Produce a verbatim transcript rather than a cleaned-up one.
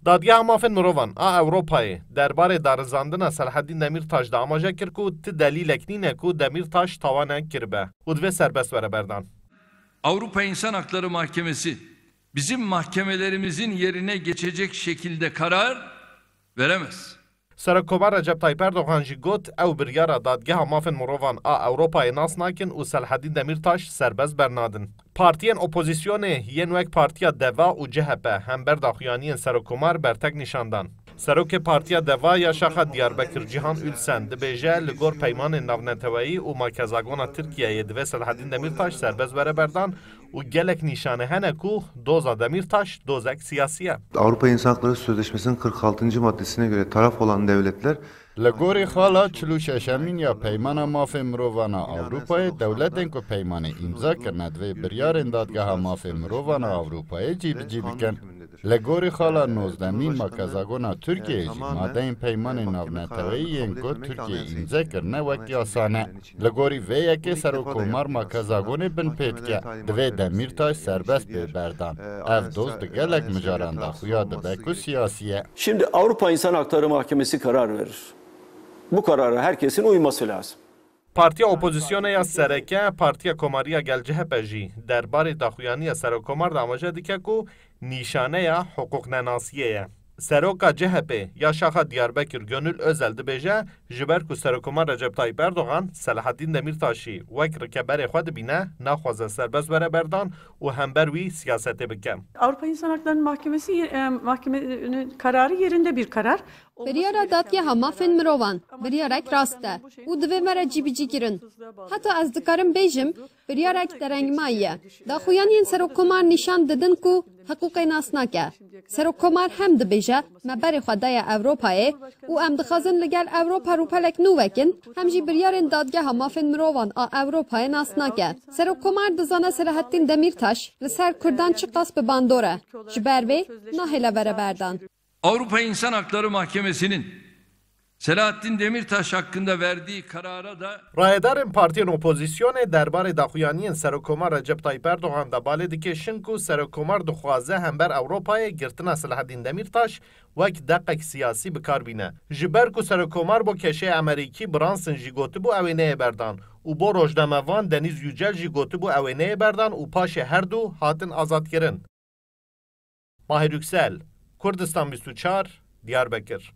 Dadgeha Mafên Mirovan a Ewropayê derbarê darizandina Selahaddîn Demîrtaş de amaje kir ku ti delîlek nîne ku Demîrtaş tawanek kiribe û divê serbest were berdan. Avrupa İnsan Hakları Mahkemesi bizim mahkemelerimizin yerine geçecek şekilde karar veremez. Serokkomar Recep Tayyip Erdogan jî got, ew biryara Dadgeha Mafên Mirovan a Ewropayê nas nakin û Selahaddîn Demîrtaş serbest bernadin. Partiyên opozisyonê yên wek Partiya Deva û C H P hember daxuyaniyên Serokkomar bertek nîşan dan. Serokê Partiya Deva ya Şaxa Diyarbekir Cihan Ülsen dibêje, li gor peymanên navneteweyî û makezagona Tirkiyeyê divê Selahaddîn Demîrtaş serbest were berdan û gelek nîşane hene ku doza Demîrtaş dozek siyasî ye. Avrupa İnsan Hakları Sözleşmesi'nin kırk altıncı maddesine göre taraf olan devletler Li gorî xala çil û şeşemîn ya Peymana Mafên Mirovan a Ewropayê, dewletên ku peymanê îmza kirine divê biryarên Dadgeha Mafên Mirovan a Ewropayê cîbicî bikin. Li gorî xala nozdemîn makezagona Tirkiyeyê jî madeyên peymanên navneteweyî yên ku Tirkiye îmze kirine wek yasa ne. Li gorî vê yekê Serokkomar makezagonê binpê dike. Divê Demîrtaş serbest bê berdan. Ev doz di gelek mijaran de xuya dibe ku siyasî ye. Şimdi Avrupa İnsan Hakları Mahkemesi karar verir. Bu karara herkesin uyması lazım. Partiya Opozisyonê ya Sereke, Partiya Komariya Gel C H P jî derbarê daxuyaniya Serokkomar de amaje dike ku nîşaneya hiqûqnenasiyê ye. Seroka C H P ya Şaxa Diyarbekir Gönül Özel dibêje, ji ber ku Serokkomar Recep Tayyip Erdogan Selahaddîn Demîrtaşî wek rikeberê xwe dibîne, naxwaze serbest were berdan û hember wî siyasetê bike. Avrupa İnsan Hakları Mahkemesi e, mahkemenin kararı yerinde bir karar. Biryara Dadgeha Mafên Mirovan biryarek rast e û divê were cîbicîkirin. Heta ez dikarim bêjim, biryarek derengmayî ye. Daxuyaniyên Serokkomar nîşan didin ku hiqûqê nas nake. Serokkomar hem dibêje, me berê xwe daye Ewropayê û em dixwazin li gel Ewropa rûpelek nû vekin, hem jî biryarên Dadgeha Mafên Mirovan a Ewropayê nas nake. Serokkomar dizane Selahaddîn Demîrtaş li ser Kurdan çiqas bi bandor e. Ji ber vê nahêle were berdan. Avrupa İnsan Hakları Mahkemesi'nin Selahattin Demirtaş hakkında verdiği karara da Rayedarên partiyên opozisyonê derbarê daxuyaniyên Serokkomar Recep Tayyip Erdogan de balê dikêşin ku Serokkomar dixwaze hember Ewropayê girtina Selahaddîn Demîrtaş wek deqek siyasî bi kar bîne. Ji ber ku Serokkomar bo keşê Emerîkî Branson jî gotibû ew ê neyê berdan û bo rojnamevan Deniz Yücel jî gotibû ew ê neyê berdan û paşê her du hatin azadkirin. Mahir Yüksel, Kurdistan bîst û çar, Diyarbekir.